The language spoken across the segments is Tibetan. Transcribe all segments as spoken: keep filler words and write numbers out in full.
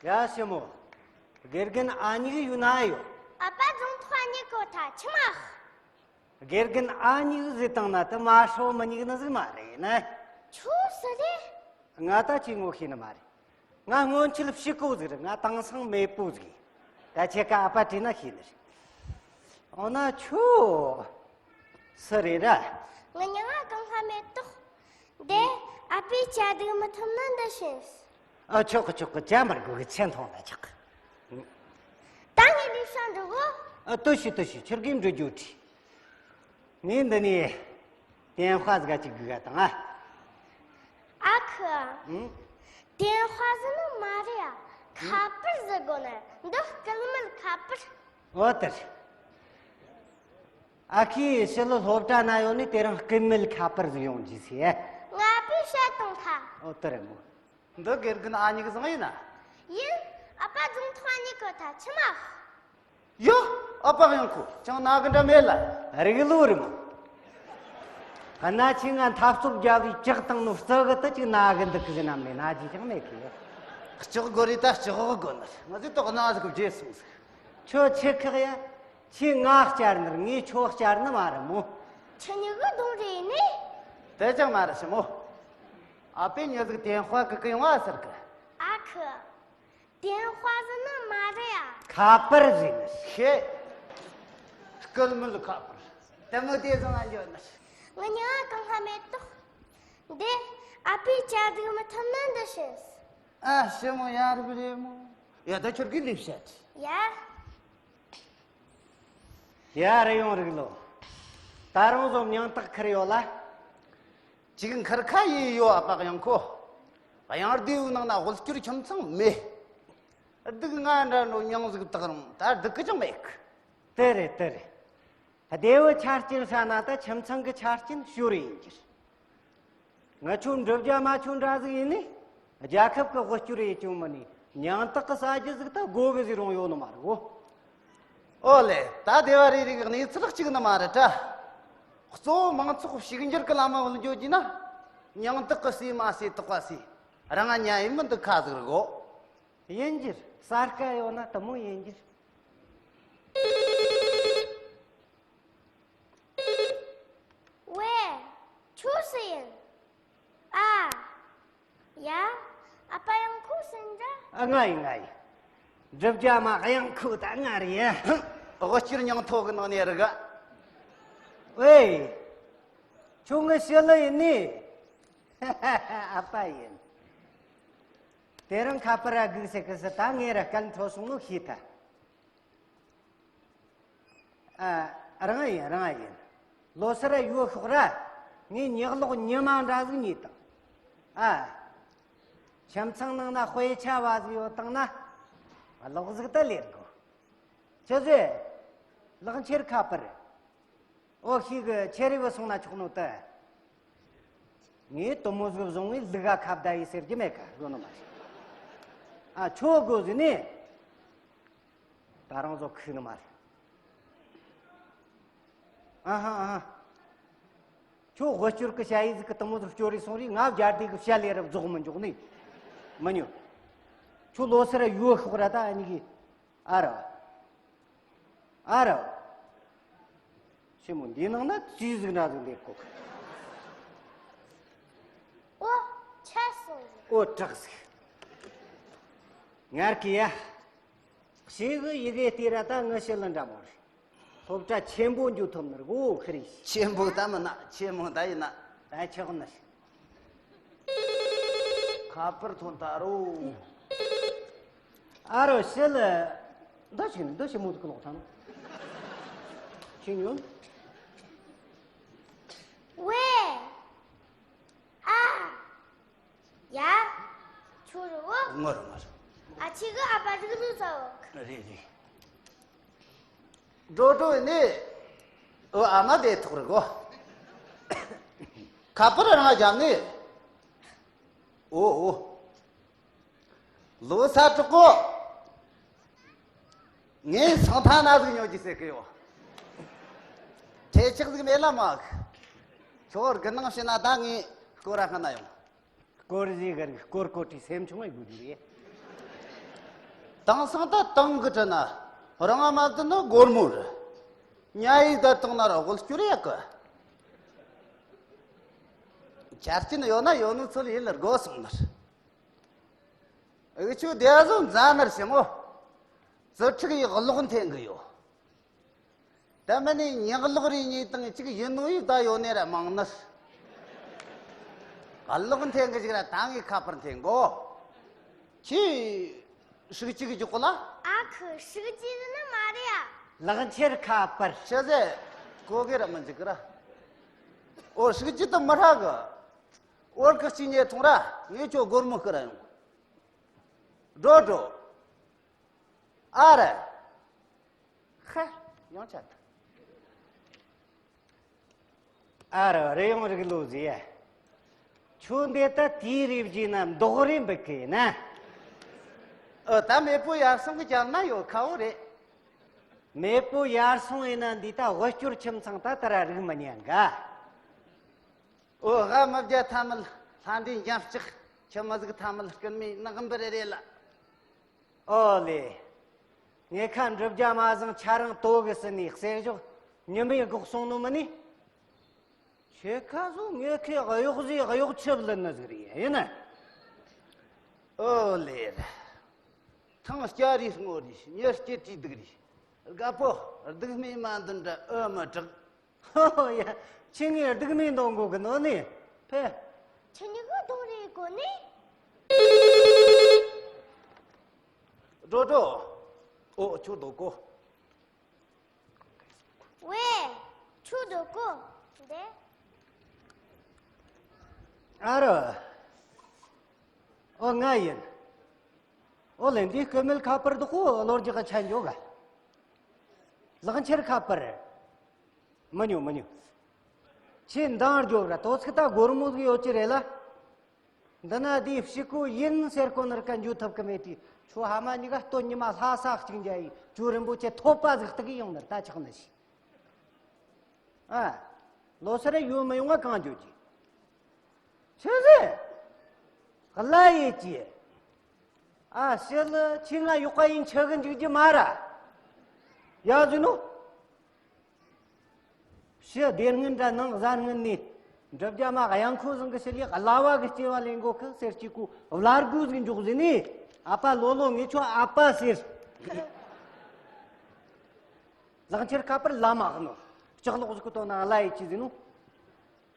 ཡ་ཞི་མོ། དགེ་རྒན་ཨ་མྱེས་ཡོད་ན་ཡོད། ཨ་ཕ་རྫོང་ཐོག་ཨ་མྱེས་གོ་ཐ་ཆི་མ། དགེ་རྒན་ཨ་མྱེས་ཟེར་བཏང་ན་དེ་མ་ཧྲོ་མི་མྱེས་ནི་ཟིག་མ་རེད་ན། ཁྱོད་སུ་རེད། ང་ད་ཅི་ངོ་ཤེས་ནི་མ་རེད། ང་སྔོན་ཆད་ཕྱི་གོ་ཟིག་རེད། ང་དེང་སང་མེད་པོ་ཟིག་ཡིན། ད་ཁྱེད་ཀ་ཨ་ཕ་དྲིས་ན་ཤེས་ནི་རེད། འོ་ན་ཁྱོད་སུ་རེད་ར། ང་མྱིང་ང་གང་ཧ་མེད་དོག་དེ་ཨ་ཕའི་ཇ་སྡིག་མི་ཐུབ་ན་འདི་བྱིན། ཨ་ཆོག་གི་ཆོག་གི། ཇ་མར་དགོས་གི། ཆེ་མཐོང་ན་ཆག་གི། ད་ངས་ལས་བྱ་འགྲོ་གོ། ཨ་ལྟོས་ཤིག་ལྟོས་ཤིག། ཁྱོད་རྒན་འགྲོ་རྒྱུ་བྲིས། ངས་འདི་ནས་ཏེན་ཧྭ་ཟིག་ག་ཅིག་སྒུག་ག་དང་ཨ། ཨ་ཁུ། ཨང་། ཏེན་ཧྭ་ཟིག་ནི་མ་རེད་ཨ། ཁ་པར་ཟིག་དགོས་ནི། འདི་སྐུལ་མེད་ཁ་པར། འོ་དེ་རེད། ཨ་ཁུས་ཕྱི་ལོ་སློབ་གྲྭ་ན་ཡོད་ནི་དེ་རིང་སྐུལ་མེད་ཁ་པར་ཟིག་ཡོང་རྒྱུ་ཟེར། ང་པས་བཤད་བཏང་ཐལ། འོ་དེ་རེད་མོ། འདི་དགེ་རྒན་ཨ་མྱེས་ཀྱི་བཟང་ཡིན་ན། ཡིན། ཨ་ཕ་རྫོང་ཐོག་ཨ་མྱེས་གོ་ཐ་ཆི་མ། ཡོ། ཨ་ཕ་གཡང་ཁུ་ཅང་ན་གི་འདྲ་མེད་ལ། རིག་ལོ་རི་མོ། གནའ་ཆེ་ང་འཐབ་རྩོད་རྒྱབ་རི་ལྕག་བཏང་ནོ་རྩ་གི་ད་ཅིག་ན་གི་འདུག་གི་ཟེར་ན་མེད་ན་ཅི་ཅང་མེད་གི། ལྕག་དགོས་རེད་ད། ལྕག་དགོས་ནི་ང་ཚོས་ཏོག་ན་ཟིག་གི་བརྗེད་སོང་ཟིག་ཁྱོད་ཆི་ཁག་ཡ། ཁྱོས་ང་བསྐྱར་ནི་རེད། ངས་ཁྱོད་བསྐྱར་ནི་མ་རེད་མོ། ཁྱེད་གཉིས་གི་གདོང་རེད་ནི། དེ་ཅང་མ་རེད་ཞི་མོ། ཨ་ཕས་མྱི་ཟིག་ཏེན་ཧྭ་གི་གི་ཡོང་བ་ཟེར་གི། ཨ་ཁུ། ཏེན་ཧྭ་ཟིག་ནི་མ་རེད་ཨ། ཁ་པར་ཟིག་ནི་ཤེས། སྐུལ་མེད་ཁ་པར། དེ་མོ་དེ་བཟང་ང་འཇོན་ནི། ང་མྱིང་ང་གང་ཧ་མེད་དོག་འདི་ཨ་ཕའི་ཇ་སྡིག་མི་ཐུབ་ན་འདི་བྱིན། ཨ་ཞི་མོ་ཡར་བི་རེད་མོ། ཡ་ད་ཁྱོད་ཀྱི་ལས་བྱ་ཅི། ཡ། ཡ་རེ་ཡོང་རིག་ལོ། ད་རུང་བཟོ་མྱང་སྟག་ཁུར་ཡོད་ལ། ཅིག་འཁུར་ཁ་ཡི་ཡོད་ཨ་ཕ་གཡང་ཁུ། གཡང་རྡེའུ་ནང་ན་དབུལ་སྐྱོར་ཁྱིམ་ཚང་མེད། སྡུག་ང་འདྲ་ནོ་མྱང་ཟིག་བཏགས་རུང་ད་སྡུག་གི་ཅང་མེད་གི། དེ་རེད་དེ་རེད། སྡེ་བའི་ཆ་རྐྱེན་ཧྲ་ན་ད་ཁྱིམ་ཚང་གི་ཆ་རྐྱེན་ཞོར་ཡིན་གྱི། ང་ཆོ་འགྲུབ་རྒྱ་མ་ཆོ་འདྲ་ཟིག་ཡིན་ནི། རྒྱལ་ཁབ་ཀྱི་དབུལ་སྐྱོར་ཡེ་ཅུང་མི་ནི་མྱང་སྟག་གི་ས་རྒྱུ་ཟིག་ད་དགོ་གི་ཟིག་རུང་ཡོད་ནི་མ་རེད་གོ། ཨོ་ལེ། ད་སྡེ་བ་རེ་རེ་གི་གནས་ཚུལ་གཅིག་ནི་མ་རེད་དྲ། གཙོ་བོ་མང་ཚོགས་ཕྱུག་འགྱུར་གི་ལམ་མ་བུད་འགྱོ་རྒྱུ་ན། མྱང་སྟག་གི་ཟས་མ་ཟོས་དོག་པ་ཟོས། རང་ང་ཉ་ཡིན་མི་འདུག་ཁ་ཟིག་རེད་གོ། ཡིན་གྱི། ས་དཀའ་ཡོད་ན་དེ་མོ་ཡིན་གྱི། ཝེ། ཁྱོད་སུ་ཡིན། ཨ། ཡ། ཨ་ཕ་གཡང་ཁུ་ཟིག་ཡིན་འདྲ། ཨ་ང་ཡིན་ང་ཡིན། འགྲུབ་རྒྱ་མ་གཡང་ཁུ་ད་ང་རེད་ཡ། དབུལ་སྐྱོར་མྱང་ཐོག་གི་ནང་ནས་རེད་ག། ཝེ། ཁྱོད་ངའི་ཞི་ལི་ཡིན་ནི། ཨ་ཕ་ཡིན། དེ་རིང་ཁ་པར་ར་སྒུག་ཟེར་གི་ཟེར། ད་ངས་ར་སྐད་འཕྲོ་སོང་ནོ་ཤེས་ཐལ། ཨ། རང་ཡིན་རང་ཡིན། ལོ་སར་ཡོད་ཤོག་ར། ངས་ཉག་ལོག་ཉི་མ་འདྲ་ཟིག་ཉོས་དང་། ཨ། ཁྱིམ་ཚང་ནང་ན་དཔེ་ཆ་བ་ཟིག་ཡོད་དང་ན། ལོག་ཟིག་ད་ལེར་གོ། ཆི་ཟེ། ལག་འཁྱེར་ཁ་པར། ཨོ་ཤི་གི་ཁྱེར་རེ་བུད་སོང་ན་ཆོག་ནོ་ད། ངས་དེ་མོ་ཟིག་བཟུང་བས་ལུག་ག་ཁ་བརྡ་ཡེ་ཟེར་རྒྱུ་མེད་ཀ། དགོས་ནི་མ་རེད། ཨ། ཁྱོད་དགོས་ཟིན་ནི། ད་རང་ཚོ་ཁུག་ནི་མ་རེད། ཨ་ཧ་ཨ་ཧ། ཁྱོད་དབུལ་སྐྱོར་གི་ཞ་ཡི་ཟིག་གི་དེ་མོ་ཟིག་སྐྱོར་རེ་སོང་རེ། ང་བརྒྱ་སྡེ་གི་བཤད་ལས་རབ་རྫོགས་མི་འཇོག་ནི། མི་ཉོ། ཁྱོད་ལོ་སར་ཡོད་ཤོག་ར་ད་ཨ་ནི་གི། ཨ་རོ། ཨ་རོ། ཞི་མོ་འདི་ནང་ན་ཙི་ཟིག་འདྲ་ཟིག་འདེབས་གོ། ཨོ། ཆད་སོང་ཟིག་ཨོ་དྲག་ཟིག་ངར་གི་ཡ། ཞེ་གི་ཡི་གེ་དེ་ར་ད་ངི་ཞི་ལི་འདྲ་མོ་རེད། སློབ་གྲྭ་ཆེན་པོ་འཇུག་ཐུབ་ནི་རེད་གོ། ཁི་རེ་ཆེན་པོ་ད་མིན་ན་ཆེན་མོ་ད་ཡིན་ན། ད་ཆོག་ནི་རེད། ཁ་པར་ཐོན་ད་རོ། ཨ་རོ་ཞི་ལི། འདི་ཞིག་ནི་འདི་ཞི་མོ་དུ་ཀི་ལོག་ཐང་ཤིང་ཡོད། ཝེ། ཨ། ཡ། ཁྱོད་རེད་བོ། ང་རེད་ང་རེད། ཨ་ཅེ་གི་ཨ་ཕ་ཟིག་ལུས་ཚ་བོ། རེད་རེད། འགྲོ་འགྲོ་ནི། ཨོ་ཨ་མ་དེ་ཐོག་རེད་གོ། ཁ་པར་རང་བརྒྱབ་ནི། ཨོ་ཨོ། ལོ་གསར་གྲོགས་པོ། ངས་སང་ཐང་ན་ཟིག་ཉོ་རྒྱུ་ཟེར་གི་ཡོད། ཁྲེ་ཆག་ཟིག་མེད་ལ་མ་གི། ཁྱོད་དགུ་ནང་བྱས་ན་ད་ངས་སྐོར་ར་ཁ་ན་ཡོང་། སྐོར་ཟིག་གི་སྐོར་སྐོར་དྲི་སེམས་ཆུང་ངེ་དགོས་རྒྱུ་རེད། དེང་སང་ད་དེང་གི་དྲི་ན་རང་ང་མ་བསྡད་ན་སྒོར་མོ་རེད། ཉ་ཡིས་བསྡད་བཏང་ན་ར་དབུལ་སྐྱོར་ཡག་གི། ཆ་རྐྱེན་ཡོད་ན་ཡོད་ནོ་ཚོད་ཡིན་ལ་དགོས་སོང་ནར། འུ་ཆོ་བསྡད་བཟོ་མཛའ་ནར་ཞིང་ངོ་། རྩིས་ཁྲིག་ཡིས་གློག་འཐེན་གི་ཡོད། ད་མི་ནི་ཉག་ལོག་རེ་གཉིས་དང་གཅིག་ཡིན་ནོ་ཡིས་ད་ཡོད་ནས་ར་མང་ནི། གློག་འཐེན་གི་ཞིག་ར་ད་ངས་ཁ་པར་འཐེན་གོ། ཁྱི། ཧྲུག་ཅིག་གི་ཅི་གོ་ལ། ཨ་ཁུ་ཧྲུག་ཅིག་ནི་མ་རེད་ཨ། ལག་འཁྱེར་ཁ་པར། ཤ་ཟེ། གོ་གི་ར་མི་འཇིག་གི་ར། ཨོ་ཧྲུག་ཅིག་ཏུ་མི་ཧྲ་གི། ཨོར་གི་གཅིག་ཉེ་ཐུང་ར་ངས་ཁྱོད་སྒོར་མོ་ཁི་ར་ཡོང་། འགྲོ་འགྲོ། ཨ་རེ། ཧ། ཡང་ཆད། ཨ་རེ་རེ་ཡོང་རིག་ལོ་ཟེ། ཁྱོད་འདི་ལྟ་དེའི་རེ་བརྗེས་ན་མདོག་རེ་འབུད་གི་ན། ཨོ་ད་མེས་པོ་ཡར་སོང་གི་རྒྱབ་ན་ཡོད་ཁ་བོ་རེད། མེས་པོ་ཡར་སོང་ཡིན་ན་འདི་ལྟ་དབུལ་སྐྱོར་ཁྱིམ་ཚང་ད་ལྟ་ར་རིག་མི་ཉན་ག། ཨོ་ཧ་མི་བརྒྱ་ཐ་མལ་ལྷ་འདྲེ་འཇམ་ལྕག་ཁྱི་མི་ཟིག་ཐ་མལ་སྐུན་མའི་ནག་འབུར་རེ་རེ་ལ། ཨོ་ལེ། ངེད་ཁ་འབྲུ་བརྒྱ་མ་བཟང་ཆ་རང་ལྟོ་གི་སྲིད་ནས་གསེར་ཞོག་ཉི་མའི་སྒོག་སོང་ནོ་མིན་ནི། ཁྱེད་ཁ་བཟོ་ངེད་ཁའི་གཡོག་ཟས་གཡོག་ཆབ་ལ་ནི་ཟིག་རེད་ཡིན་ན། ཨོ་ལེ། ཐང་སྐྱ་རིས་སྔོ་རིས་ཉི་སྐྱིད་དྲིས་སྡུག་རིས། དགའ་པོ་སྡུག་མེད་མ་འདུན་འདྲ་ཨོ་མི་དྲག་ཧོ་ཧོ་ཡ། ཁྱེད་ངའི་སྡུག་མིན་འདོན་གོ་གི་ནོ་ནི། ཕེ། ཁྱེད་ཉི་གུ་གདོང་རེ་གོ་ནི། འགྲོ་འགྲོ། ཨོ་ཁྱོད་དོ་གོ། ཝེ། ཁྱོད་དོ་གོ། འདི། ཨ་རོ། ཨོ་ང་ཡིན། ཨོ་ལེ་འདི་སྐུ་མེད་ཁ་པར་འདུག་གོ་ལོ་རྒྱག་ག་ཆ་འཇོག་ག་ལག་འཁྱེར་ཁ་པར། མི་ཉོ་མི་ཉོ། ཁྱེད་འདང་རྒྱོབ་ར་དོ་ཚིག་ད་སྒོར་མོ་ཟིག་ཡོད་ཀྱི་རེད་ལ། འདི་ན་དེའི་ཕྱི་གོ་ཡིན་ཟེར་གོ་ནར་ཀ་འཇུ་ཐུབ་ཀི་མེད་དུས་ཁྱོད་ཧ་མ་གཉིས་ཀ་སྟོད་ཉི་མ་ལྷ་ས་གཅིག་འཇའ་ཡིས་ཇོ་རིན་པོ་ཆེ་ཐོབ་པ་ཟིག་སྟག་གི་ཡོང་ནར་ད་ཆགས་ནི་ཞིག་ཨ། ལོ་སར་ཡོད་མི་ཡོང་ང་གང་འཇོག་གི་ཆི་ཟེ། གླ་ཡེད་ཀྱི། ཨ་ཤི་ལི་ཁྱི་ང་ཡོག་པ་ཡིན་ཆི་གི་འཇུག་རྒྱུ་མ་ར། ཡ་ཟིན་ནོ། ཕྱི་སྡེ་སྔོན་འདྲ་ནང་གཟའ་སྔོན་ནས་འབྲུ་བརྒྱ་མ་གཡང་ཁོ་བཟང་གི་ཕྱི་ལས་གླ་བ་གི་སྐྱེ་བ་ལེན་གོ་ཁི་ཟེར་གཅིག་གོ་བླ་རྒོད་ཟིག་འཇོག་ཟིན་ནས་ཨ་ཕ་ལོ་ལོ་ངས་ཁྱོད་ཨ་ཕ་ཟེར། ལག་འཁྱེར་ཁ་པར་ལ་མ་གི་ནོ། ལྕགས་ལོག་ཟིག་གི་དོན་ན་གླ་ཡེད་ཀྱི་ཟིན་ནོ།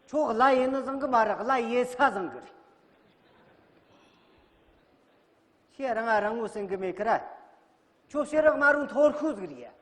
ཁྱོད་གླ་ཡེད་ནི་བཟང་གི་མ་རེད། གླ་ཡེད་ས་བཟང་གི་རེད། ཁྱེད་རང་ང་རང་ངོ་སེང་གི་མེད་ཁི་ར། ཁྱོད་ཕྱི་རག་མ་རུང་ཐོར་ཁུ་ཟིག་རེད།